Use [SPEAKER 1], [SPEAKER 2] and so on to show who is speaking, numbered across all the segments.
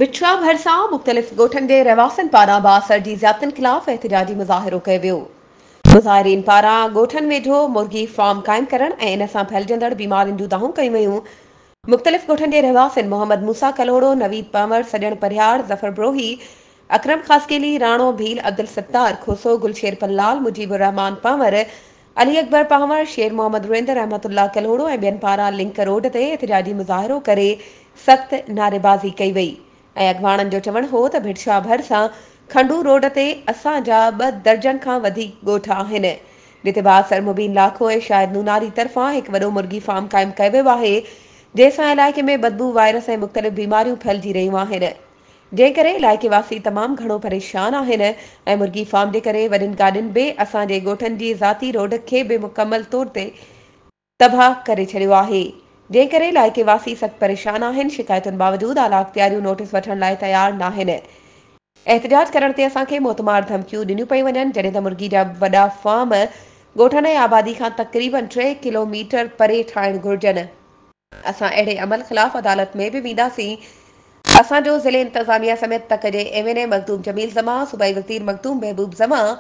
[SPEAKER 1] ڀٽ شاهه ڀرسان مختلف ڳوٺن جي رهواسين پاران بااثر جي زيادتين خلاف احتجاجي مظاهرو ڪيو ويو. مظاهرين پاران ڳوٺن ويجهو مرغي فارم قائم ڪرڻ ۽ ان سان ڦهلجندڙ بيمارين جون دانهون ڪيون ويون. مختلف ڳوٺن جي رهواسين محمد موسيٰ ڪلهوڙو، نويد پنهور، سڄڻ پرهياڙ، ظفر بروهي، اڪرم خاصخيلي، راڻو ڀيل، عبدالستار کوسو، گلشير پلال، مجيب الرحمان پنهور، علي اڪبر پنهور، شير محمد رند، رحمت الله ڪلهوڙو ۽ ٻين پاران لنڪ روڊ تي احتجاجي مظاهرو ڪري سخت نعريبازي ڪئي وئي. ۽ اڳواڻن جو چوڻ هو ته ڀٽ شاهه ڀرسان کنڊو روڊ تي اسان جا ٻه درجن کان وڌيڪ ڳوٺ آهن جتي بااثر مبين لاکو ۽ شاهد نوناري طرفان هڪ وڏو مرغي فارم قائم ڪيو ويو آهي جنهن سان علائقي ۾ بدبو وائرس ۽ مختلف بيماريون ڦهلجي رهيون آهن جنهن ڪري علائقي واسي تمام گهڻو پريشان آهن ۽ مرغي فارم جي ڪري وڏين گاڏين به اسان جي ڳوٺن جي ذاتي روڊ کي به مڪمل طور تي تباهه ڪري ڇڏيو آهي، جنهن ڪري علائقي واسي سخت پريشان آهن، شڪايتن باوجود اعليٰ اختياريون نوٽيس وٺڻ لاء تيار ناهن، احتجاج ڪرڻ تي اسان کي موتمار ڌمڪيون ڏنيون پيون وڃن، جڏهن ته مرغي جا وڏا فارم ڳوٺن ۽ آبادي کان تقريبن ٽي ڪلو ميٽر پري ٺاهڻ گهرجن، اسان اهڙي عمل خلاف عدالت ۾ به وينداسين، اسان جو ضلعي انتظاميا سميت تڪ جي M N A Makhdoom Jamil Zaman, صوبائي وزير Makhdoom Mehboob Zaman,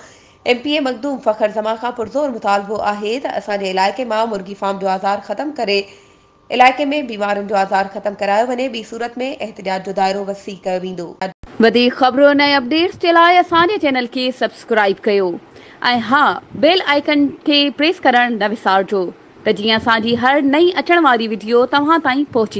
[SPEAKER 1] M P A Makhdoom Fakhar Zaman کان پرزور مطالبو آهي ته اسان جي علائقي مان مرغي فارم جو آزار ختم ڪري علائقي ۾ بيمارين جو آزار ختم ڪرايو وڃي ٻي صورت ۾ احتجاج جو دائرو وسيع ڪيو ويندو. وڌيڪ خبرن ۽ اپڊيٽس جي لاء اسان جي چينل کي سبسڪرائيب ڪيو ۽ ها بيل آئيڪن کي پريس ڪرڻ نه وسارجو ته جيئن اسان جي هر نئين اچڻ واري وڊيو توهان تائين پهچي.